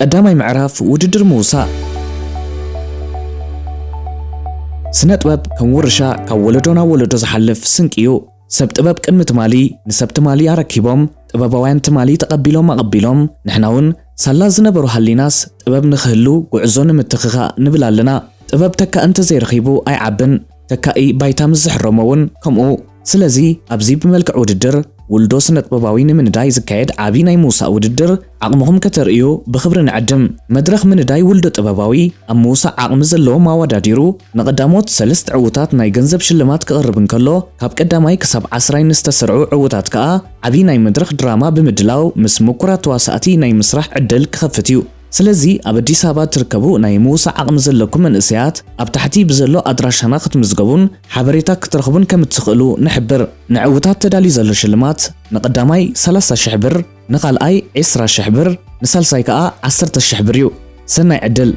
ቀዳማይ ምዕራፍ ውድድር ምውሳእ። ስነ ጥበብ ከም ውርሻ ካብ ወለዶ ናብ ወለዶ ዝሓልፍ ስንቂ እዩ። ሰብ ጥበብ ቅድሚ ትማሊ ንሰብ ትማሊ ኣረኪቦም፣ ጥበባውያን ትማሊ ተቐቢሎም ኣቐቢሎም፣ ንሕና እውን ሳላ ዝነበሩ ሃሊናስ ጥበብ ንክህሉ ጉዕዞ ንምትኽኻእ ንብል ኣለና። ጥበብ ተካኢ እንተዘይረኺቡ ኣይዓብን። ተካኢ ባይታ ምስ ዝሕረሞ እውን ከምኡ። ስለዚ ኣብዚ ብመልክዕ ውድድር ውልዶ ስነ ጥበባዊ ንምንዳይ ዝካየድ ዓቢ ናይ ምውሳእ ውድድር ዓቕምኹም ከተርእዩ ብኽብሪ ንዕድም። መድረኽ ምንዳይ ውልዶ ጥበባዊ ኣብ ምውሳእ ዓቕሚ ዘለዎም ኣወዳዲሩ ንቐዳሞት ሰለስተ ዕዉታት ናይ ገንዘብ ሽልማት ክቕርብ እንከሎ፣ ካብ ቀዳማይ ክሳብ ዓስራይ ንዝተሰርዑ ዕዉታት ከኣ ዓቢ ናይ መድረኽ ድራማ ብምድላው ምስ ምኩራት ተዋሳእቲ ናይ ምስራሕ ዕድል ክኸፍት እዩ። ስለዚ ኣብ ኣዲስ ኣበባ ትርከቡ ናይ ምውሳእ ዓቕሚ ዘለኩም መንእሰያት ኣብ ታሕቲ ብዘሎ ኣድራሻና ክትምዝገቡን ሓበሬታ ክትረኽቡን ከም እትኽእሉ ንሕብር። ንዕዉታት ተዳልዩ ዘሎ ሽልማት ንቐዳማይ ሰላሳ ሽሕ ብር፣ ንኻልኣይ ዕስራ ሽሕ ብር፣ ንሳልሳይ ከኣ ዓሰርተ ሽሕ ብር እዩ። ሰናይ ዕድል።